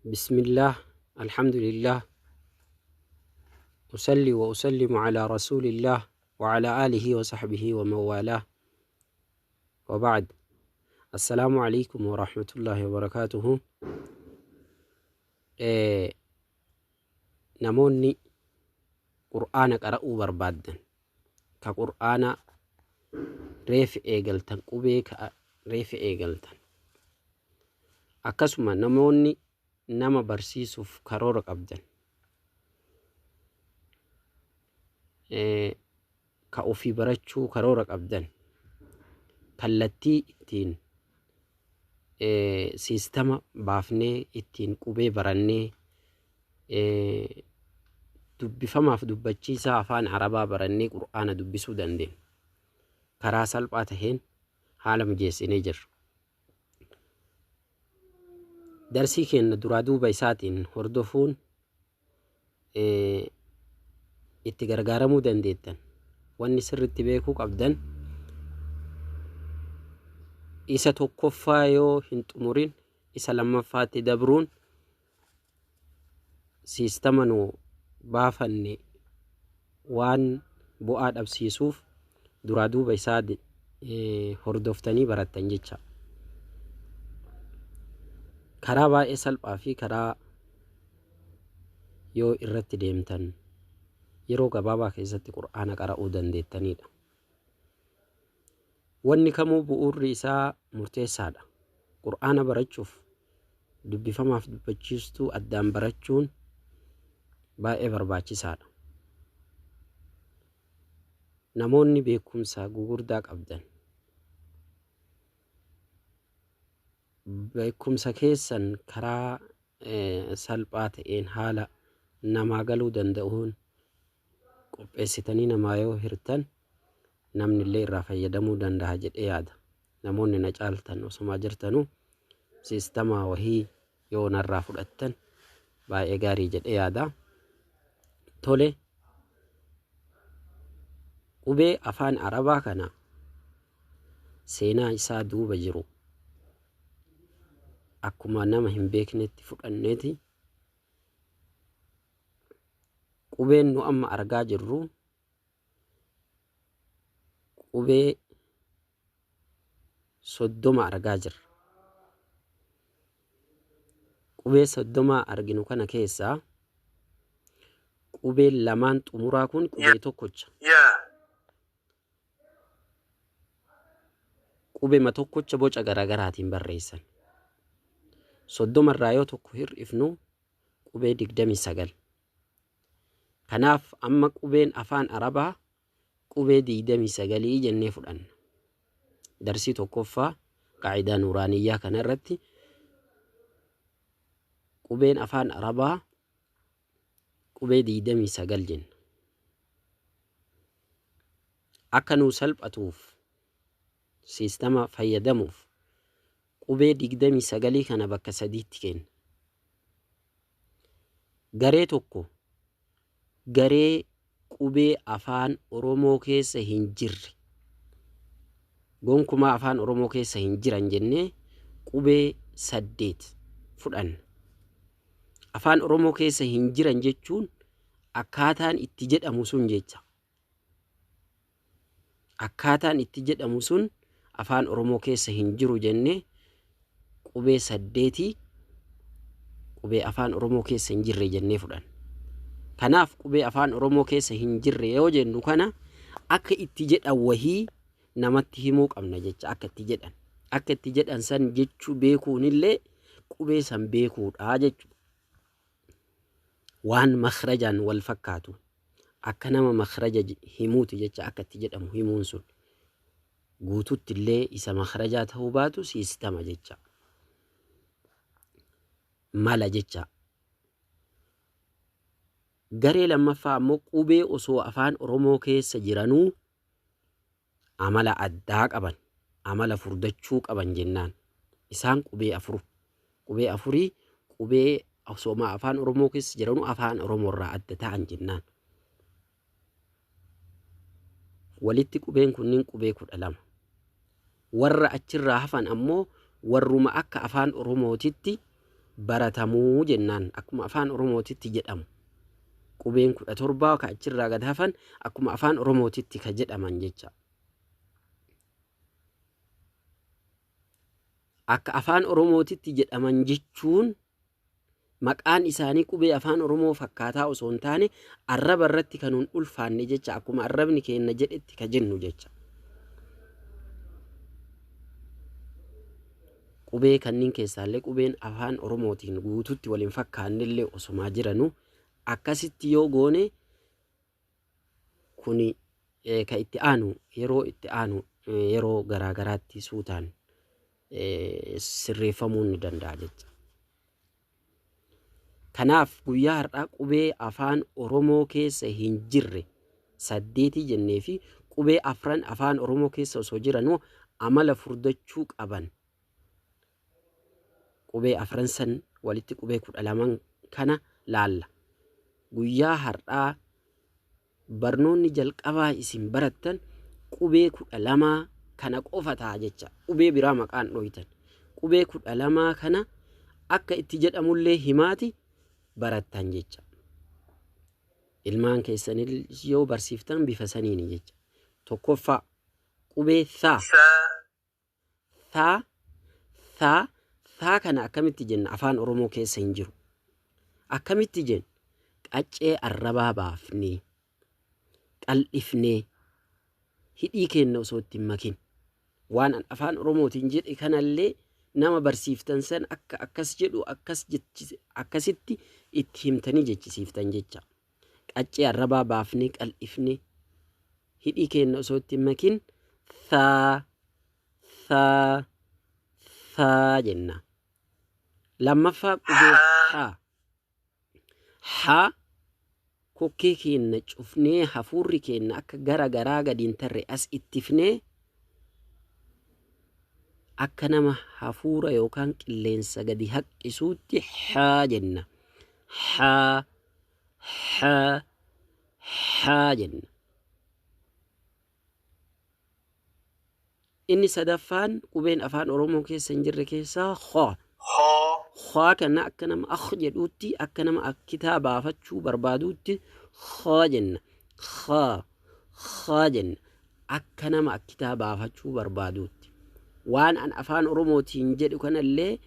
بسم الله، الحمد لله، أصلي وأسلم على رسول الله وعلى آله وصحبه ومن والاه، وبعد. السلام عليكم ورحمة الله وبركاته. Namoonni qur'aana qara'uu barbaaddan, ka qur'aana reefi eegaltan, qubee ka reefi eegaltan, akkasuma namoonni nama barsiisuuf karoora qabdan, ka ofii barachuu karoora qabdan, kallattii ittiin siistama baafnee ittiin qubee barannee dubbifamaaf dubbachiisaa afaan Arabaa barannee qur'aana dubbisuu dandeenya, karaa salphaa taheen haala mijeessinee jirra. Darsii keenya duraa duuba isaatiin hordofuun itti gargaaramuu dandeettan. Wanni sirritti beekuu qabdan, isa tokkoffaa yoo hin xumurin isa lammaffaatti dabruun siistama nu baafanne waan bu'aa dhabsiisuuf duraa duuba isaa hordoftanii barattan jecha. Karaa baay'ee salphaa fi karaa yoo irratti deemtan yeroo gabaabaa keessatti qur'aana qara'uu dandeettanidha. Wanni kamuu bu'uurri isaa murteessaadha. Qur'aana barachuuf dubbifamaaf dubbachiistuu addaan barachuun baay'ee barbaachisaadha. Namoonni beekumsa gugurdaa qabdan, beekumsa keessan karaa salphaa ta'een haala namaa galuu danda'uun qopheessitanii namaa yoo hirtan, namni illee irraa fayyadamuu danda'a jedhee yaada. Namoonni na caaltan osumaa jirtanuu siistama wahii yoo narraa fudhattan baay'ee gaarii jedhee yaada. Tole, qubee afaan Arabaa kana seenaa isaa duuba jiru akkuma nama hin beeknetti fudhanneeti, qubeen nu amma argaa jirru qubee 30 argaa jirra. Qubee 30 arginu kana keessaa qubeen lamaan xumuraa kun qubee tokkocha. Qubema tokkocha boca garaagaraatiin barreessan. 30 irraa yoo tokko hir'ifnu qubee 29. Kanaaf amma qubeen afaan Arabaa qubee 29 jennee fudhanna. Darsii tokkoffaa qaa'idaa nuuraaniyyaa kana irratti qubeen afaan Arabaa qubee 29 jenna. Akka nuu salphatuuf, siistama fayyadamuuf, qubee 29 kana bakka sadiitti kenna. Garee tokko garee qubee afaan Oromoo keessa hin jirre, gonkumaa afaan Oromoo keessa hin jiran jennee qubee 8 fudhanna. Afaan Oromoo keessa hin jiran jechuun akkaataan itti jedhamu sun jecha. Akkaataan itti jedhamu sun afaan Oromoo keessa hin jiru jennee qubee 8 qubee afaan Oromoo keessa hin jirre jennee fudhanna. Kanaaf qubee afaan Oromoo keessa hin jirre yoo jennu kana akka itti jedhan wahii namatti himuu qabna jecha akka itti jedhan. Akka itti jedhan san jechuu beekuunillee qubee san beekuudha jechuudha. Waan makhrajaan wal fakkaatu akka nama makhraja himuuti jecha akka itti jedhamu himuun sun guututti illee isa makhrajaa ta'uu baatu siistama jecha. Mala jecha. Garee lammaffaa ammoo qubee osoo afaan Oromoo keessa jiranuu amala addaa qaban, amala furdachuu qaban jennaan. Isaan qubee 4. Qubee afurii, qubee osoo afaan Oromoo keessa jiranuu afaan Oromoo irraa adda ta'an jennaan. Walitti qubeen kunniin qubee 12. Warra achirraa hafan ammoo warruma akka afaan Oromootitti baratamuu jennaan akkuma afaan Oromootitti jedhamu. Qubeen 17 ka achirraa gad hafan akkuma afaan Oromootitti ka jedhaman jecha. Akka afaan Oromootitti jedhaman jechuun maqaan isaanii qubee afaan Oromoo fakkaataa osoo hin taane arraba irratti kan hin ulfaanne jecha, akkuma arrabni keenya jedhetti ka jennu jecha. Qubee kanneen keessaallee qubeen afaan Oromootiin guututti waliin fakkaannellee osumaa jiranu akkasitti yoo goone kuni ka itti aanu yeroo itti aanu yeroo garaagaraatti suutaan sirreeffamuu ni danda'a jecha. Kanaaf guyyaa har'aa qubee afaan Oromoo keessa hin jirre 8 jennee fi qubee 4 afaan Oromoo keessa osoo jiranuu amala furdachuu qaban qubee 4 san walitti qubee 12 kana laalla. Guyyaa har'aa barnoonni jalqabaa isin barattan qubee 12 kana qofa ta'a jecha. Qubee biraa maqaan dhoytan. Qubee 12 kana akka itti jedhamullee himaati barattan jecha. Ilmaan keessanii yoo barsiiftan bifa saniini jecha. Tokkoffaa qubee thaa. Thaa, thaa, thaa kana akkamitti jenna afaan Oromoo keessa hin jiru. Akkamitti jenna? Qaccee arrabaa baafnee, qal'ifnee, hidhii keenya osoo itti hin makin. Waan afaan Oromootiin jedhe kanallee nama barsiiftan san akka akkas jedhu akkasitti itti himtanii jechisiiftan jecha. Qaccee arrabaa baafnee qal'ifnee hidhii keenya osoo itti hin makin thaa, thaa, thaa jenna. Lammaffaa qubee haa. Haa kokkee keenya cufnee hafuurri keenya akka gara garaa gadi hin tarre as ittifnee akka nama hafuura yookaan qilleensa gadi haqqisuutti haa jenna. Haa, haa, haa jenna. Inni sadaffaan qubeen afaan Oromoo keessa hin jirre keessaa khaa. Khaa kana akka nama akh jedhuutti akka nama akkitaa baafachuu barbaaduutti khaa jenna. Khaa, khaa jenna. Akka nama akkitaa baafachuu barbaaduutti. Waan an afaan Oromootiin jedhu kanallee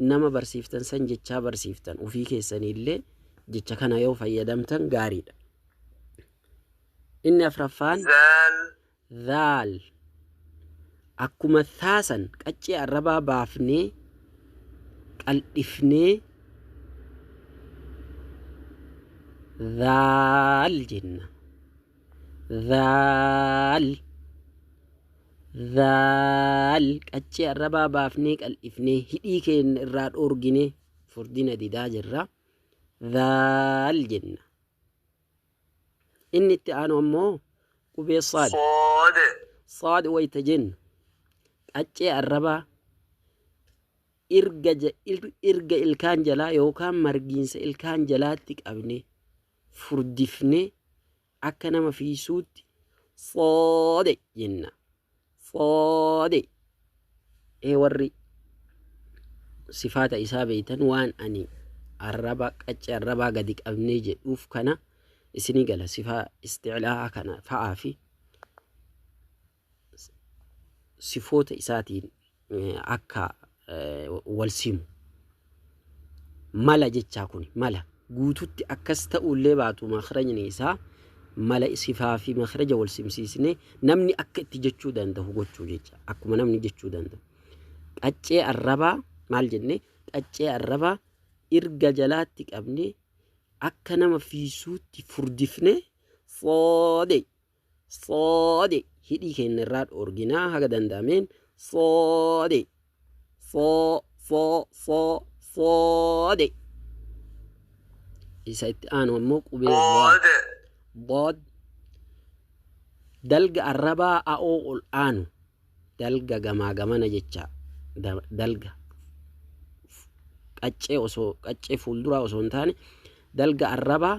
nama barsiiftan san jechaa barsiiftan ofii keessaniillee jecha kana yoo fayyadamtan gaariidha. Inni afraffaan Zaal. Akkuma thaasan qaccee arrabaa baafnee qal'ifnee zaal jenna. Zaal. Zaal qaccee arrabaa baafnee qal'ifnee hidhii keenya irraa dhoorginee furdina didaa jirra. Zaal jenna. Inni itti aanu ammoo qubee saad. Saad wayita jennu qaccee arrabaa irga ilkaan jalaa yookaan margiinsa ilkaan jalaatti qabnee furdifnee akka nama fiisuutti soode jenna. Soode. Warri sifaata isaa beeytan waan ani arraba qaccee arrabaa gadi qabnee jedhuuf kana isinii gala sifaa isticlaa kana fa'aa fi sifoota isaatiin akka wal simu. Mala jechaa kun mala guututti akkas ta'ullee baatu makrajni isaa mala sifaa fi makraja wal simsiisnee namni akka itti jechuu danda'u gochuu jecha akkuma namni jechuu danda'u. Qaccee arrabaa maal jennee qaccee arrabaa irga jalaatti qabnee akka nama fiisuutti furdifnee soode soode hidhii keenya irraa dhoorginaa haga danda'ameen soode soo soo soo soode. Isa itti aanu ammoo qubee bood dalga arrabaa a'oo ol aanu dalga gamaa gamana jecha dalga qaccee osoo qaccee fuulduraa osoo hin taane dalga arrabaa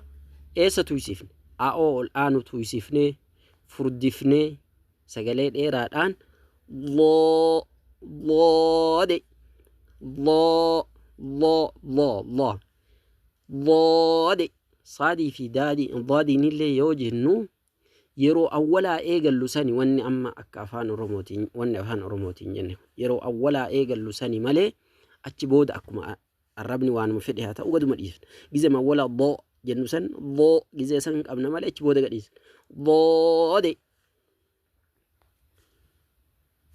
eessa tuysifne a'oo ol aanu tuysifnee furdifnee sagalee dheeraadhaan loo loode loo Dho, dho, dho. Dhoode. Saadii fi daadii, daadiinillee yoo jennu yeroo awwalaa eegallu sani wanni amma akka afaan Oromootiin wanni afaan Oromootiin jenne yeroo awwalaa eegallu sani malee achi booda akkuma arrabni waanuma fedhe haa ta'u gaduma dhiisna. Gizema awwalaa dho jennu san dho gizee san qabna malee achi booda gadhiisna. Dhoode.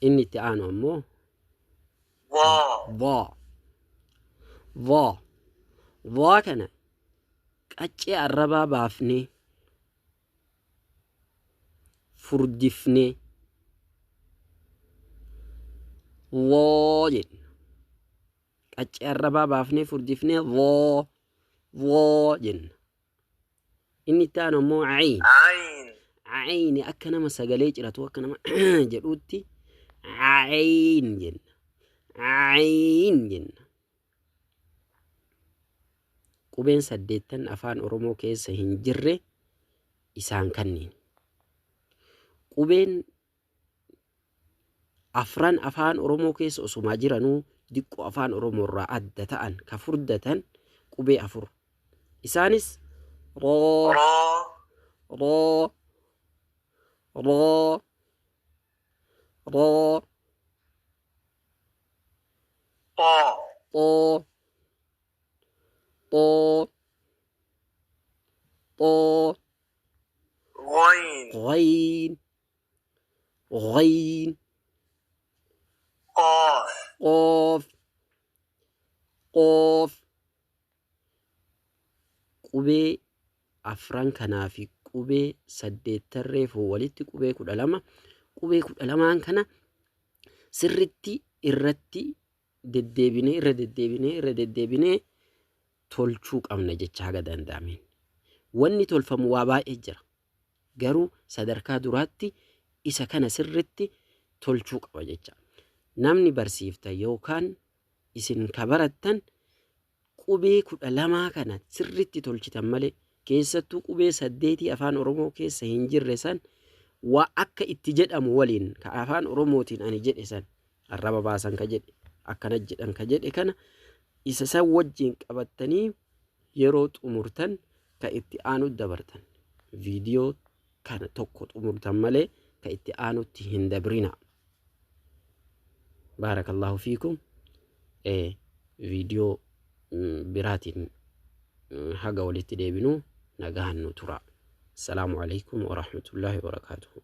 Inni itti aanu ammoo ظا dho. Dho. Dho kana qaccee arrabaa baafnee furdifnee dhoo jenna. Qaccee arrabaa baafnee furdifnee dhoo dhoo jenna. Inni itti aanu ammoo cayin. عين Cayini akka nama sagalee ciratu akka nama jedhuutti cayin jenna. Cayin jenna. Qubeen saddeettan afaan Oromoo keessa hin jirre isaan kanneen. Qubeen afran afaan Oromoo keessa osumaa jiranuu diqqoo afaan Oromoo irraa adda ta'an ka furdatan qubee afur. Isaanis roo, را roo, roo, roo, طا xoo, xoo, xoo, غين ghayn, ghayn, قاف qoof, qoof. Qubee afran kanaa fi qubee saddeettan reefuu walitti qubee 12 qubee 12n kana sirritti irratti deddeebinee irra deddeebinee irra deddeebinee tolchuu qabna jecha haga danda'ameen. Wanni tolfamu waa baay'ee jira. Garuu sadarkaa duraatti isa kana sirritti tolchuu qaba jecha. Namni barsiifta yookaan isin ka barattan qubee 12 kana sirritti tolchitan malee keessattuu qubee 8 afaan Oromoo keessa hin jirre san waa akka itti jedhamu waliin ka afaan Oromootiin ani jedhe san arraba baasan ka jedhe akkana jedhan ka jedhe kana isa san wajjin qabattanii yeroo xumurtan ka itti aanu dabartan. Viidiyoo kana tokko xumurtan malee ka itti aanutti hin dabrina. Baarakallahu fiikum. Viidiyoo biraatiin haga walitti deebinu nagahan nu tura. Assalaamu alaikum warahmatullaahi wabarakaatuhu.